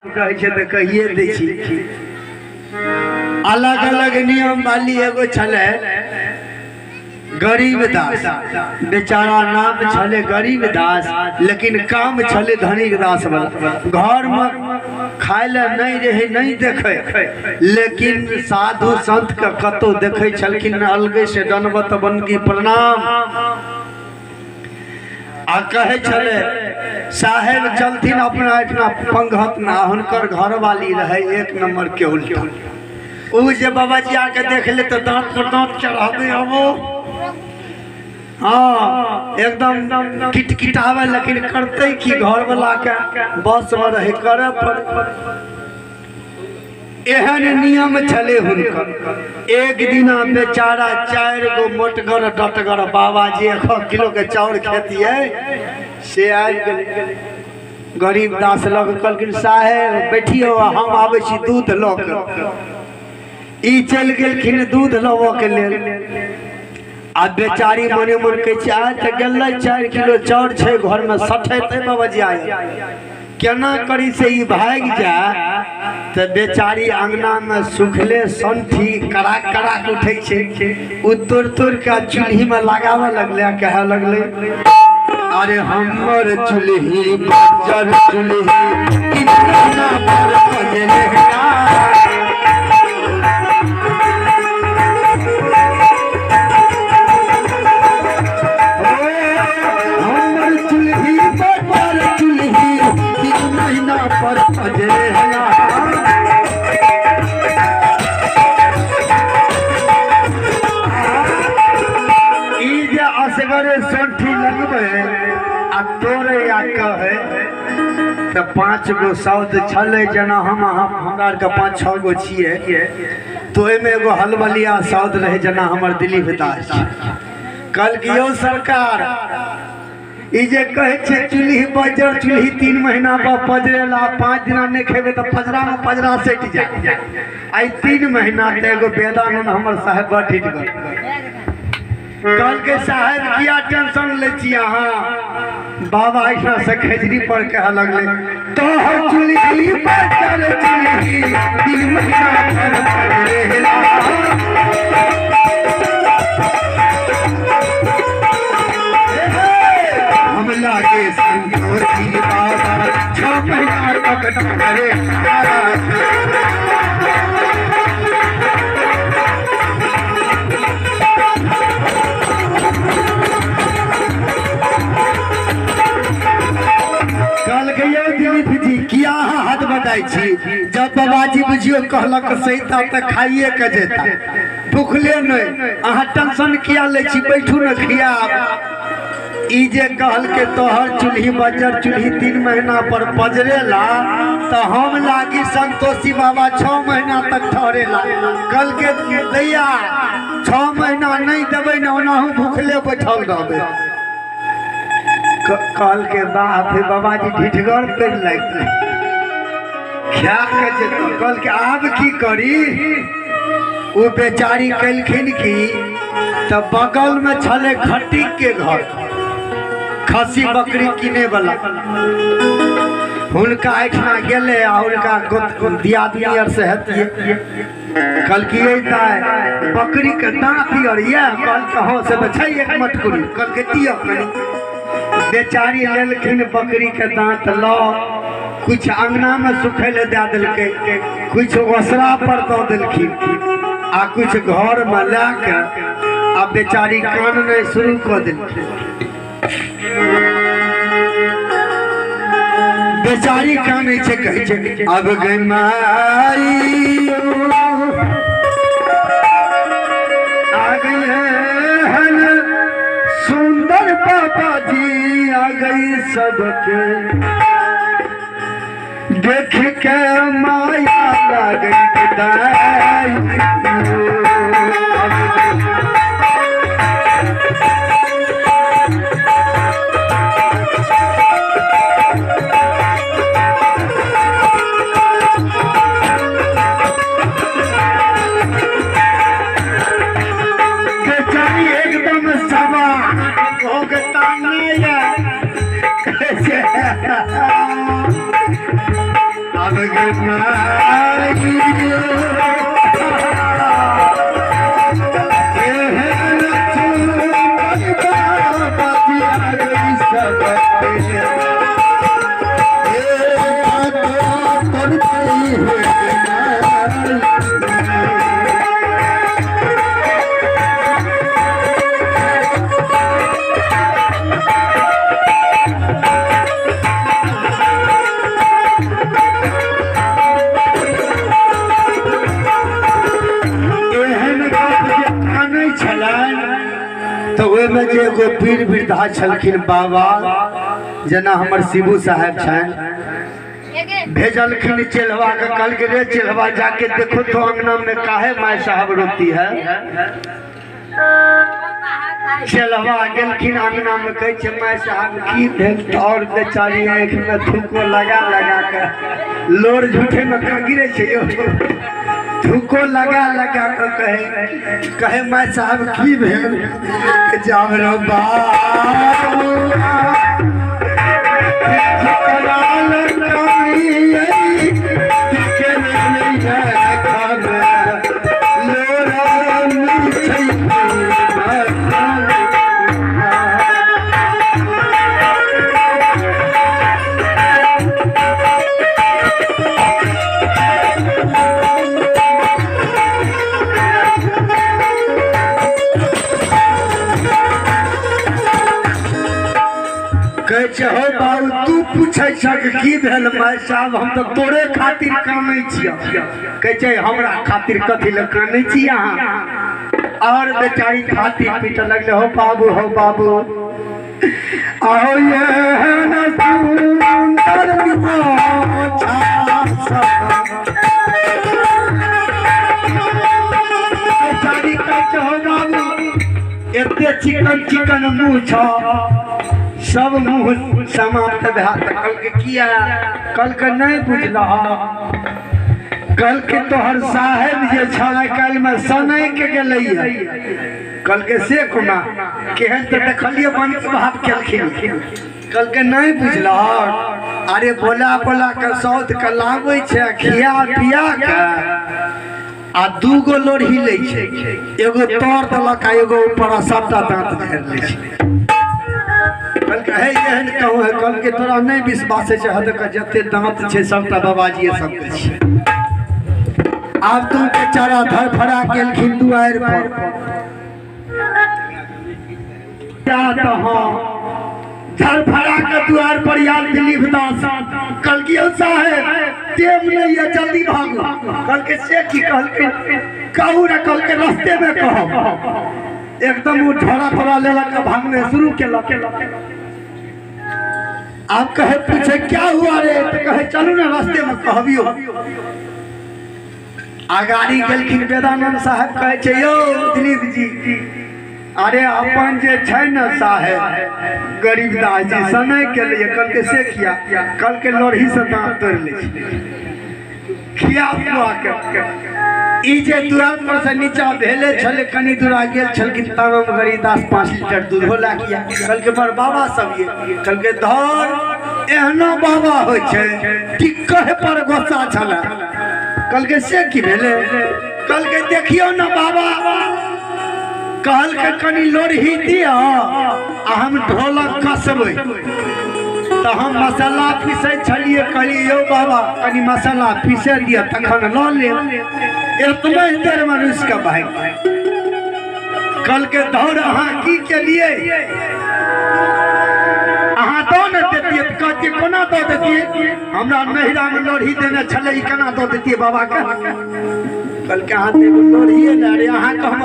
कहै छै तऽ कहिए दै छी। अलग अलग नियम वाली एगो छलै गरीब दास, बेचारा नाम छलै गरीब दास लेकिन काम छलै धनिक दास वाला। घर में खाय लए नहीं रहे, नहीं देखे, लेकिन साधु संत के कतौ देखे छलखिन अलगे से दंडवत बनकी प्रणाम आ कहे छले साहेब चलथिन अपना एहिठिना पंगहत ना। हुनकर घरवाली रहे एक नंबर के उल्टा। उ जे बाबाजी आके देख ले तो दांत पर दांत चढ़ाबे आबो, हाँ एकदम किटकिटावे, लेकिन करते की घर वाला के बस में रहे करे पर। एहन नियम छले हुनकर। एक दिना बेचारा 4 गो मोटगर डटगर बाबाजी 1 किलो के चाउर खेतिए से आबि गेलै। गरीब दास लग कहलखिन साहेब बैठियो हम आबै छी दूध लऽ के। ई चलि गेलखिन दूध लबऽ के लेल। आ बेचारी मने मन कहै छै आइ तऽ गेलै 4 किलो चाउर छै घर में सठेतै बाबाजी आइ केना करी से ई भागि जाय। तऽ बेचारी अंगना में सुखले संठी कड़ाक कड़ाक उठै छै, उ तोड़ि तोड़ि के चूल्ही में लगाबऽ लगलै आ कहऽ लगलै अरे हमर चूल्ही बजर चूल्ही इतना पर बजले। हमर चूल्ही बजर चूल्ही 3 महीना पर बजले। ई जे असगरे संठी लगबै आ तोड़े आ कहे तऽ 5 गो शब्द छलै, जेना हम अहाँ हमरा आरके 5-6 गो छियै तऽ ओहिमे एगो हलवलिया शब्द रहै, जेना हमर दिलीप दास कहलकै यौ सरकार ई जे कहै छै चूल्ही बजर चूल्ही 3 महीना पर पजरेला, 5 दिना नहि खेबै तऽ पजरा में पजरा सटि जाय। आइ 3 महीना तऽ एगो वेदानंद हमर साहेब बड़ ढीठ गेल। कहलकै साहेब किया टेंशन लै छी अहाँ? बाबा एहिठाम से खजरी पर कहऽ लगलै तोहर चूल्ही बजर चूल्ही 3 महीना पर पजरेला। हम लागे संतोषी बाबा 6 महीना तक डरे। कहलकै यौ दिलीप जी किया अहाँ हाथ बताइ छी? जब बाबाजी बुझियो कहलक सहिता तऽ खाइए के जेता, भूखले नहीं, अहाँ टेंशन किया लै छी, बैठू न खियाब। ई जे कहलकै तोहर चूल्ही बजर चूल्ही 3 महीना पर पजरेला तऽ हम लागी संतोषी बाबा 6 महीना तक ठहरेला। कहलकै दैया 6 महीना नहीं देबै ने ओनाहू भूखले बैठल रहबै। कहलकै बाप रे बाबाजी ढिठगर पड़ि लागि गेलै खा के जेतौ। कहलकै आब की करी? ओ बेचारी कलखिन की तऽ बगल में छलै खटीक के घर, खस्सी बकरी किने वाला। हुनका एहिठिना गेलै आ हुनका दियादनी आर से हेतियै। कहलकै दाइ बकरी के दाँत आर यऽ? कहलकै हँ से तऽ छै एक मटकुरी। कहलकै दिअ कनी। बेचारी लेलखिन बकरी के दाँत लऽ कुछ अंगना में सुखै लए दए देलकै, कुछ ओसरा पर दऽ देलखिन आ कुछ घर में लए के आ बेचारी काननाइ शुरू कऽ देलखिन। बेचारी कानै छै, कहै छै अब गई माई आ गई हन सुंदर बाबा जी आ गई सबके देख के माया लागई दाई। बेचारी एकदम सवा भोगता नहीं है। अब गे माई एहन सुंदर बाबा गई सबके ए करते हे माई। एहन गप जे कानै छलनि तऽ ओहिमे जे एगो पीर वृद्धा छलखिन बाबा, जेना हमर शिबू साहेब छनि, भेजलखिन चेल्हवा के, कहलकै रे चेल्हवा जाके देखो तो अंगना में काहे माय साहब रोती है। चेल्हवा गेलखिन अंगना में, कहै छै माय साहब की भेल? और बेचारी आँखि में थूको लगा लगा के, लोर झूठे में कहाँ गिरे छै यौ, थूको लगा लगा के कहे कहे माय साहब की भेल? जाब रो बाबू कहै छै हौ बाबू तू पूछै छक की भेल माय साहब, हम तऽ तोरे खातिर कानै छियौ। कहै छै हमरा खातिर कथी लए कानै छी अहाँ? और बेचारी छाती पीटऽ लगलै, हौ बाबू हौ बाबू आहो एहन सुन्दर मोछा सब। बेचारी कहै छै हौ बाबू एते चिकन चिकन मुँह छौ, सब मुँह समाप्त भए तऽ कहलकै किया? कहलकै नहि बुझलह, कहलकै तोहर साहेब जे छल आइ काल्हिमे सनकि गेलैए। कहलकै से कोना? केहन तऽ देखलियै बन भाव केलखिन। कहलकै नहि बुझलह, अरे बोला बोला के सौद के लाबै छै, खिया पिया के आ दूगो लोढ़ी लै छै, एगो तर देलक आ एगो ऊपर आ सबटा दाँत झाड़ि लै छै। कहलकै हे एहन कहूँ है? कहलकै तोरा नहि विश्वास होइ छै, हद के जते दाँत छै सबटा बाबाजीए सबके छै। आब तू बेचारा धड़फड़ा गेलखिन दुआरि पर। तऽ हँ धड़फड़ा के दुआर पर आयल दिलीप दास, कहलकै यौ साहेब टेम नहीं है, जल्दी भागो। कहलकै से की? कहलकै कहू ने। कहलकै रस्ते में कहब। एकदम वो झोरा तोरा लेलक आ भागने शुरू केलक। आब कहे पूछे क्या हुआ रे? तो कहे चलू ना रास्ते में कहबियो। अगाड़ी गेलखिन वेदानंद साहेब, कहै छै यौ दिलीप जी, अरे अपन जे छै ने साहेब गरीबदास जी समय के लिए। कहलकै से किया? कहलकै लोढ़ी से दाँत तोड़ि लै छै खिया खुआ के। ई जे दुआर पर से नीचा भेले छलै, कनी दूरा गेल छलखिन तमाम गरीबदास 5 लीटर दूधो लए के आयल। कहलकै पर बाबा सब ये। कहलकै धर एहनो बाबा होइ छै टिकहे पर गुस्सा छलै। कहलकै से की भेलै? कहलकै देखियौ ने बाबा, कहलकै कनी लोढ़ी दिअ आ हम ढोलक कसबै। तऽ हम मसाला पीसै छलियै, कहलियै यौ बाबा कनी मसाला पीसै दिअ तखन लऽ लेब। एतने देरमे रुसि कऽ भागि गेल। कहलकै धौर अहाँ की केलियै? अहाँ दऽ ने देतियै तऽ कहतियै कोना दऽ देतियै, हमरा नैहरामे लोढ़ी देने छलै, ई केना दऽ देतियै बाबाके? कहलकै अहाँ तऽ एगो लोढ़िए ने, अरे अहाँके हम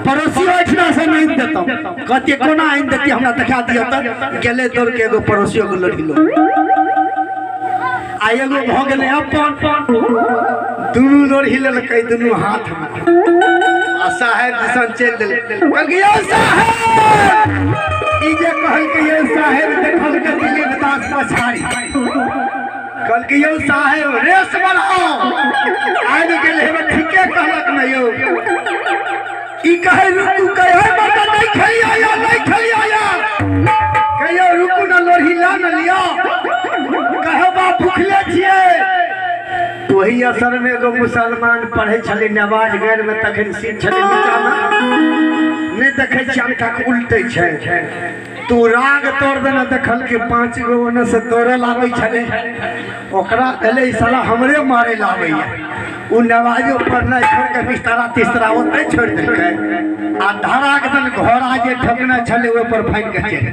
पड़ोसियो एहिठिना से नहि आनि देतहुँ। कहतियै कोना आनि देतियै, हमरा देखा दिअ। तऽ गेलै दौड़ के एगो पड़ोसियोके लोढ़ी लो आ एगो भऽ गेलै अपन, दुनू लोढ़ी लेलकै दुनू हाथमे आ साहेब दिसन चलि देलकै। कहलकै यौ साहेब, ई जे कहलकै यौ साहेब, देखलकै दिलीप दास पछाड़ी। कहलकै यौ साहेब रेस बढ़ाओ, आबि गेल हेबे, ठीके कहलक ने यौ। ई कहे रुकू, कहे हे मर्दा नहीं खेलिया या नहीं खेलिया या, कहियो रुकू ना लोढ़ी ला न लियो। कहे बा भूखले छियै, तो वही असर में एगो मुसलमान पढ़े छलै नमाज गैर में, तखन सीन छलै नीचामे, नहि देखै छियै अनका के उल्टै छै। तू राग तोड़ देना, देखल के 5 गो ओने से तोड़े लाबै छलै, ओकरा भेलै साला हमरे मारे लाबैया। उ नमाजो पढ़नाइ छोड़ के बिस्तरा तिस्तरा ओतै छोड़ि देलकै आ धराक दन घोड़ा जे ठकने छलै ओहि पर फानि के चलि।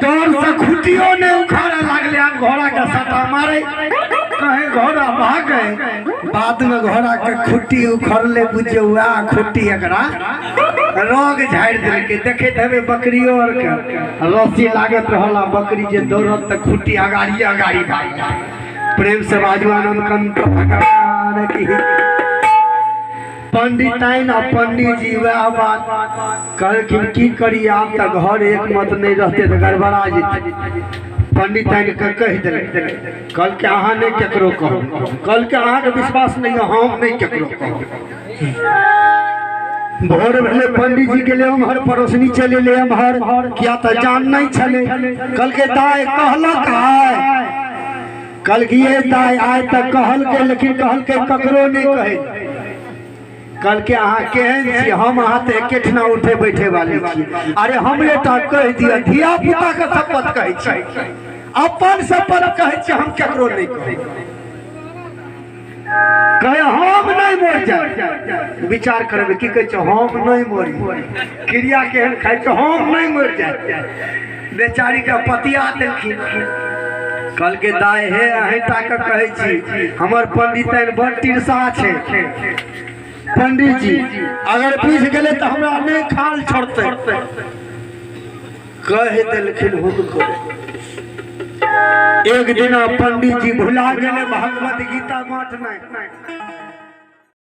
डर से खुटियो नहीं उखाड़े लागले, आब घोड़ा के सटा मारे, कहीं घोड़ा भागे। बाद में घोड़ा के खुट्टी उखड़ले, बुझे वएह खुट्टी एकरा रोग झाड़ि देलकै। देखैत हेबै बकरियो आर के रस्सी लागत रहल, बकरी जे दौड़त तऽ खुट्टी अगाड़ी अगाड़ी भागि जाय। प्रेम से बाजू आनंद कंत भगवान की। पंडिताइन आ पंडित जी वएह बात कहलखिन की करी आब तऽ घर एक मत नहीं रहते तऽ गड़बड़ा जेतै। पंडिताइन के कहि देलकै, कहलकै अहाँ नहि केकरो कहू, कहलकै अहाँके विश्वास नहीं है, हम नहीं केकरो कहू। भोर भेलै पंडित जी गेलै उम्हर, पड़ोसनी चलि एलै एम्हर, किया तऽ जान नहीं छलै। कहलकै दाइ कहलक आइ, कहलकै दाइ आइ तऽ कहलकै, लेकिन कहलकै ककरो नहि कहै। कहलकै अहाँ केहन छी, हम अहाँ तऽ एकेठना उठे बैठे वाले छी, अरे हमरे टा कहि दिअ, धिया पुता के शपथ कहै छी, अपन शपथ कहै छी, हम केकरो नहि कहै। कहे हम नहीं मरि जाए। विचार करबै की कहै छै, हम नहीं मरी, क्रिया केहन खाइ छै, हम नहीं मरि जाए। बेचारी के पतिया देलखिन, कहलकै दाइ हे अहीं टा के कहै छी, हमर पंडिताइन बड़ तिरसा छै, पंडित जी अगर बुझि गेलै तऽ हमरा नहि खाल छोड़तै। कहि देलखिन हुनको। एक दिन पंडित जी भुला गेलै भगवत गीता बाँटनाइ।